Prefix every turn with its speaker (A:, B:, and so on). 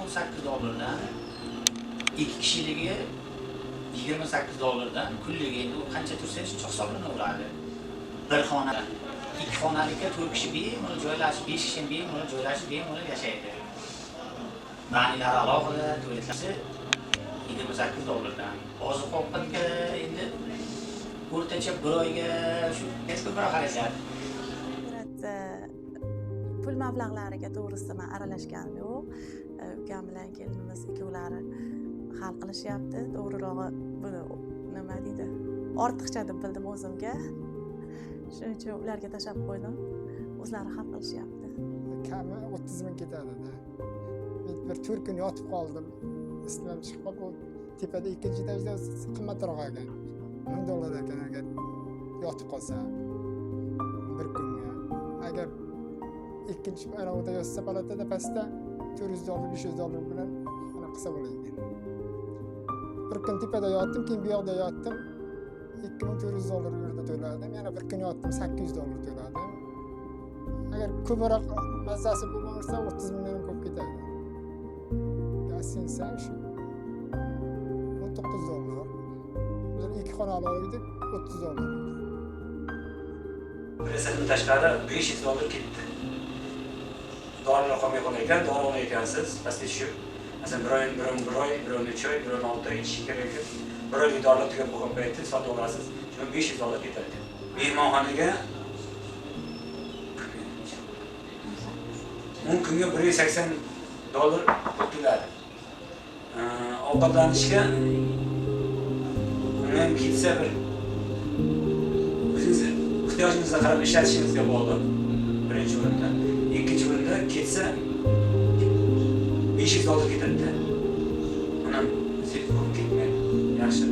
A: 18 dollardan, ikki kishiligi 28 dollardan kunligi. Endi u qancha tursangiz, shuncha hisoblanaveradi. Bir xona, ikki xonalikka to'rt kishi bemalol joylashib, besh kishi bemalol joylashib, bemalol yashaydi. Баня lari alohida, tualetlari 28 dollardan. Oziq ovqatga endi o'rtacha bir oyga shu ko'proq xarajat.
B: Operatsiya pul mablag'lariga, to'g'risida, man aralashganim yo'q. Ukam bilan kelinimiz ikkovlari hal qilishyapti. To'g'rirog'i, buni, nima deydi, ortiqcha deb bildim o'zimga, shuning uchun ularga tashlab qo'ydim, o'zlari hal qilishyapti.
C: Kami 30 000 ketadida. Men bir 4 kun yotib qoldim, isitmam chiqib qolib. U tepada, ikkinchi etajda qimmatroq ekan, 1000 dollar ekan agar yotib qolsa bir kunga. Agar ikkinchi anavida yotsa, palatada, pastda 400 dollar, 500 dollar bilan anaqa qilsa bo'ladi ekan. Bir kun tepada yotdim, keyin bu yoqda yotdim, 2400 dollar u yerda to'ladim. Yana bir kun yotdim, 800 dollar to'ladim. Agar ko'proq mazzasi bo'lmasa, 30 000dan ham ko'p ketadi. Гостиница shu 19 dollar. Bizlar ikki xonali oldik, 30 dollar.
D: Operatsiyadan tashqari 500 dollar ketdi. Dorilar qolmay qolar ekan, dori olar ekansiz, pastga tushib. Masalan, bir oy, bir oy, bir oy, bir oy, 3 oy, bir oy, 6 oy ichish kerak ekan. Bir oylik dorilar tugab bo'lgan paytda sotib olasiz. Shuni 500 dollar ketar ekan. Mehmonxonaga 10 kunga 180 dollar pul to'ladi. Ovqatlanishga undan ketsa, bir o'zingiz ehtiyojingizga qarab ishlatishingizga bog'liq birinchi o'rinda. Ikkinchi o'rinda ketsa, 500 dollar ketadida. Undan ko'p ketmaydi. Yaxshi.